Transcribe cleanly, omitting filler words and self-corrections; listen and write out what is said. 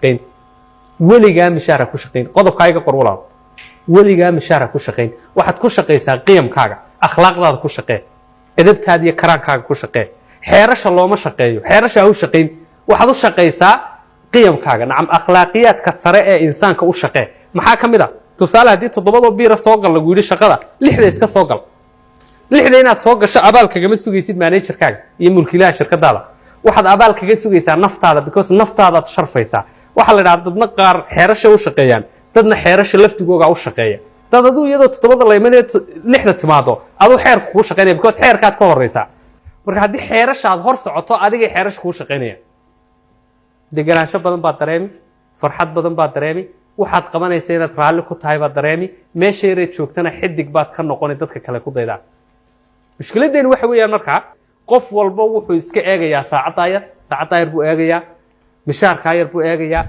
Shaqayn weligaa, mishaar ha ku shaqayn. Qodobkaa iga qor, walaal. Weligaa mishaar ha ku shaqayn. Waxaad ku shaqaysaa qiyamkaaga, akhlaaqdaada ku shaqee, edabtaada iyo karaankaaga ku shaqee. Xeerasha looma shaqeeyo, xeerasha ha u shaqayn. Waxaad u shaqaysaa qiyamkaaga, nacam, akhlaaqiyaadka sare ee insaanka u shaqee. Maxaa ka mid a? Tusaale, haddii 7-doo biira soo gal lagu yidhi shaqada, 6-da iska soo gal. 6-da inaad soo gasho abaal kagama sugaysid managerkaaga iyo mulkiilaha shirkadaada. Waxaad abaal kaga sugaysaa naftaada, because naftaadaad sharfaysaa. Waxaa la idhaha dadna qaar xeerasha u shaqeeyaan, dadna xeerasha laftigooga u shaqeeya. Dad aduu iyadoo 7-da la imanaya 6-da timaado, aduu xeerka kuu shaqeynaya, because xeerkaad ka horeysaa. Marka haddii xeerasha aad hor socoto, adigay xeerasha kuu shaqeynaya. Deganaansho badan baad dareemi, farxad badan baad dareemi, waxaad qabanaysa inaad raalli ku tahay baad dareemi. Meesha yareed joogtana xidig baad ka noqonay, dadka kale ku daydaan. Mushkiladeenu waxa weeyaan, markaa qof walba wuxuu iska eegayaa saacaddaa yar, saacaddaa yar buu eegayaa, mishaarkaa yar buu eegayaa.